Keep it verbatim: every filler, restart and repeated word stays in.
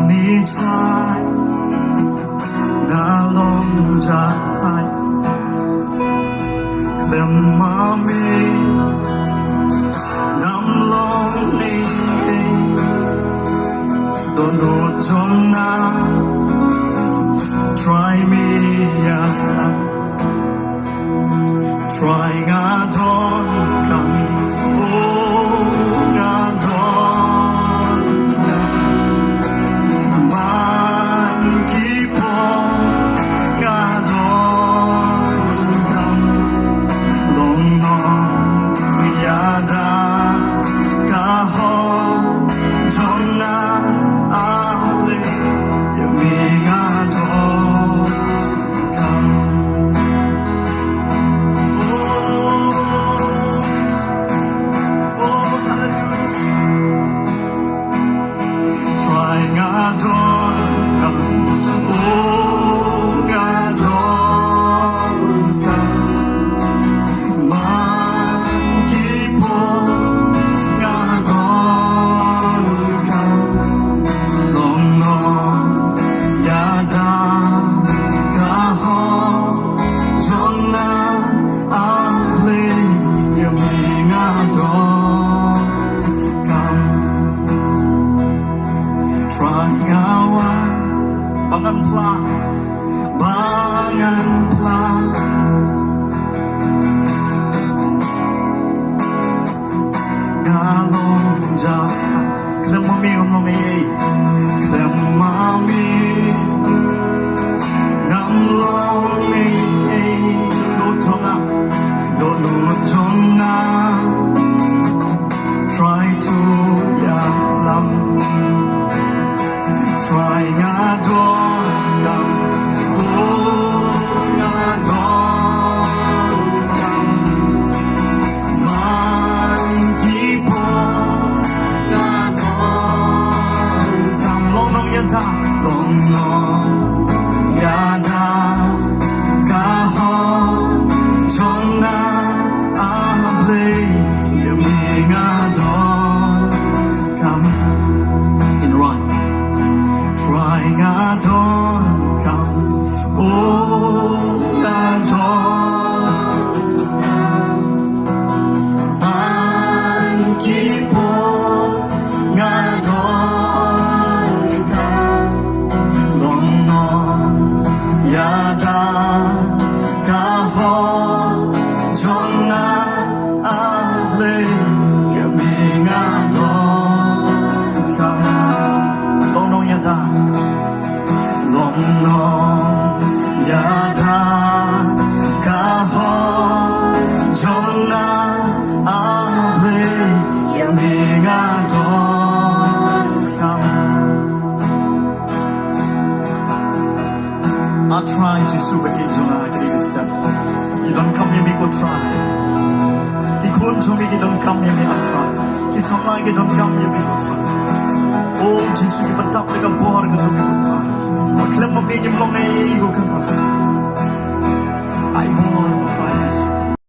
Ni trai, nga long jahthait. Khlem ma me, ngam long ei ei. Dohnud jong nga, trai me ïa Trai nga donkam, oh nga donkam. Man ki por nga donkam. Long noh ïada ka hok jong nga, ah leh ïa me nga donkam. Jong nga, ah leh ïa me nga donkam. Trai nga wan, ba ngan phla, ba ngan phla. Nga long jahthait. Khlem ma me ngam long ei ei. Khlem ma me ngam long ei ei. Dohnud jong nga, dohnud jong nga. Trai to ïalam. Trai nga donkam, oh nga donkam. Man ki por nga donkam. Long noh ïada, long noh ïada ka hok jong nga, ah leh ïa me nga don kam. In run. Trai nga donkam, oh nga donkam. Man ki por nga donkam. Long noh ïada ka hok jong nga, ah leh ïa me nga donkam. Long noh ïada, long noh ïada ka hok jong nga, ah leh ïa me nga donkam. Ah Trai Jisu ba ïeit jong nga ha kane ka step. Ngi donkam ïa me ko Trai. Ki khun jong me ki donkam ïa me ah Trai. Ki samla ki donkam ïa me ko Trai. O Jisu, kiba dap da ka bor ka jong me ko Trai. Ba khlem ma me ngim long ei ei ko Khun